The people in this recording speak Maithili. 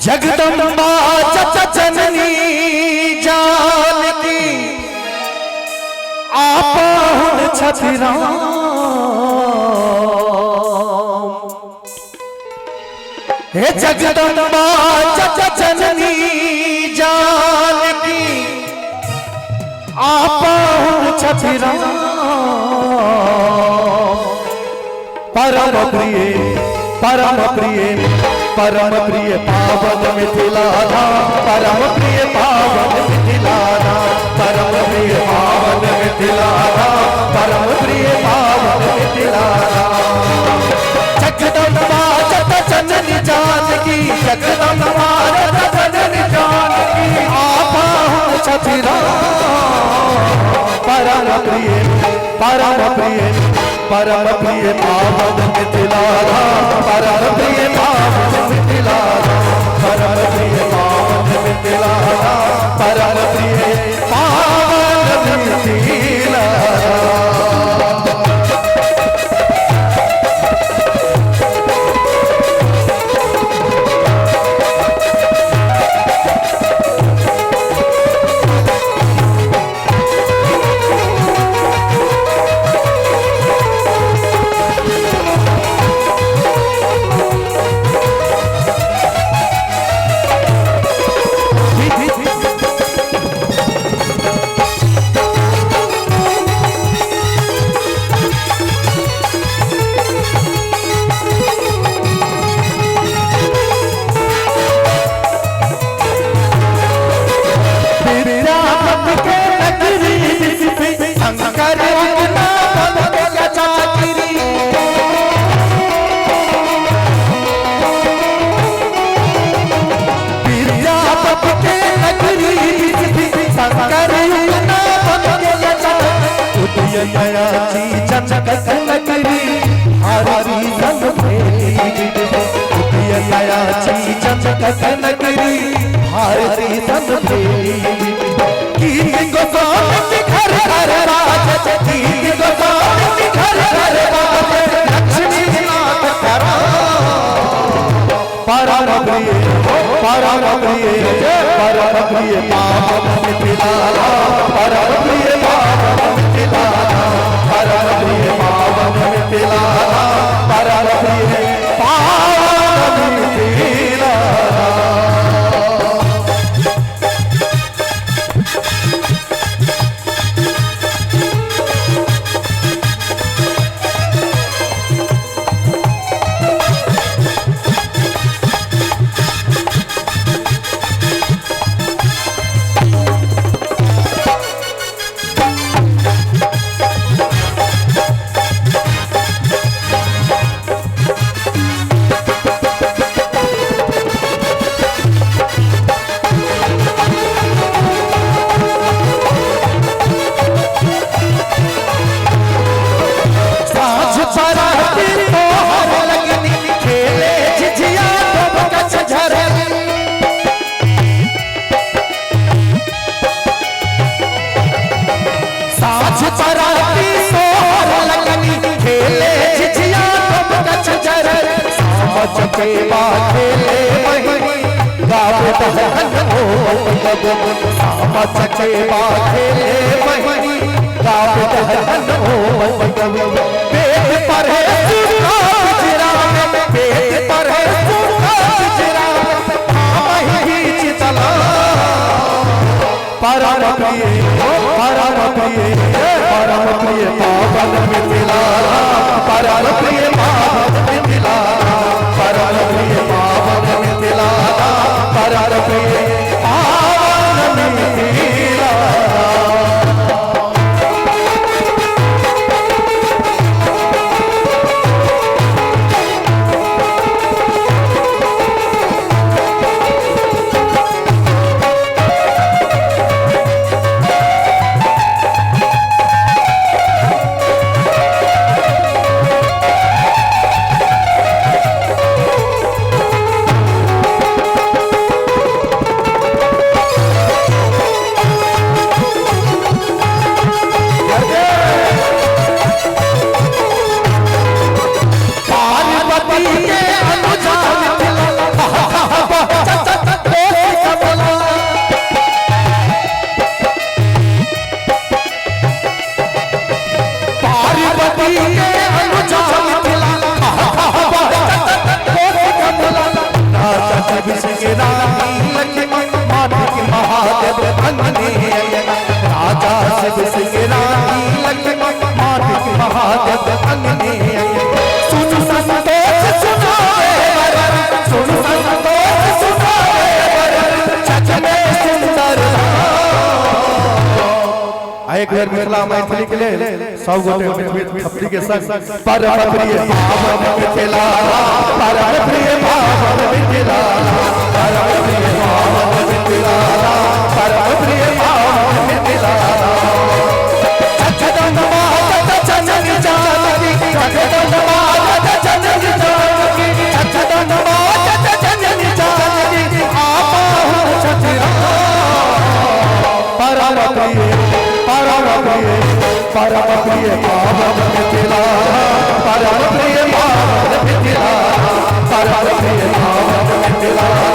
जगदम्बा जननी जानकी आपन छथि राम। हे जगदम्बा जननी जानकी आपन छथि राम। परम प्रिय परम प्रिय परम प्रिय पावन मिथिला धाम, परम प्रिय पावन मिथिला धाम, परम प्रिय पावन मिथिला धाम, परम प्रिय पावन मिथिला धाम। जगदम्बा जननी जानकी, जगदम्बा जननी जानकी आपन छथि राम। परम प्रिय परम प्रिय परम प्रिय पावन मिथिला धाम, परम प्रिय पावन मिथिला धाम, परम प्रिय पावन मिथिला धाम, परम प्रिय पावन मिथिला धाम। विद्यापति के नगरी शंकर चाकरी, विद्यापति के नगरी शंकर नगरी हरि संग नगरी भारती संग गीत गोस्वामी के घर घर राज, गीत गोस्वामी के घर घर राज, लक्ष्मी नाथ करा। परम प्रिय परम प्रिय परम प्रिय पावन मिथिला धाम, परम प्रिय पावन मिथिला धाम, परम प्रिय पावन मिथिला धाम, परम प्रिय पावन मिथिला धाम। साँझ पराती तोहर लगनी खेले झिझिया डोमकछ झरनी, साँझ पराती तोहर लगनी खेले झिझिया डोमकछ झरनी। सामा चकेवा खेले बहिनी गावे दहन हो गगन, सामा चकेवा खेले बहिनी गावे दहन हो गगन। पेट पर है सूखा पिंजरा में, पेट पर है सूखा पिंजरा में, ही चितला। परम प्रिय परम प्रिय परम प्रिय पावन मिथिला धाम, परम प्रिय पावन मिथिला धाम, परम प्रिय पावन मिथिला धाम, परम प्रिय पावन मिथिला धाम। एक बेर मिथिला मैथिली के लेल सब गोटे मैथिली थपड़ी के संग परम प्रिय पावन मिथिला, परम प्रिय पावन मिथिला, परम प्रिय पावन मिथिला, परम प्रिय पावन मिथिला। जगदम्बा जननी जानकी, जगदम्बा जननी जानकी, जगदम्बा जननी जानकी, आपा छठिया। परम प्रिय, परम प्रिय, परम प्रिय पावन मिथिला, परम प्रिय पावन मिथिला, परम प्रिय पावन मिथिला।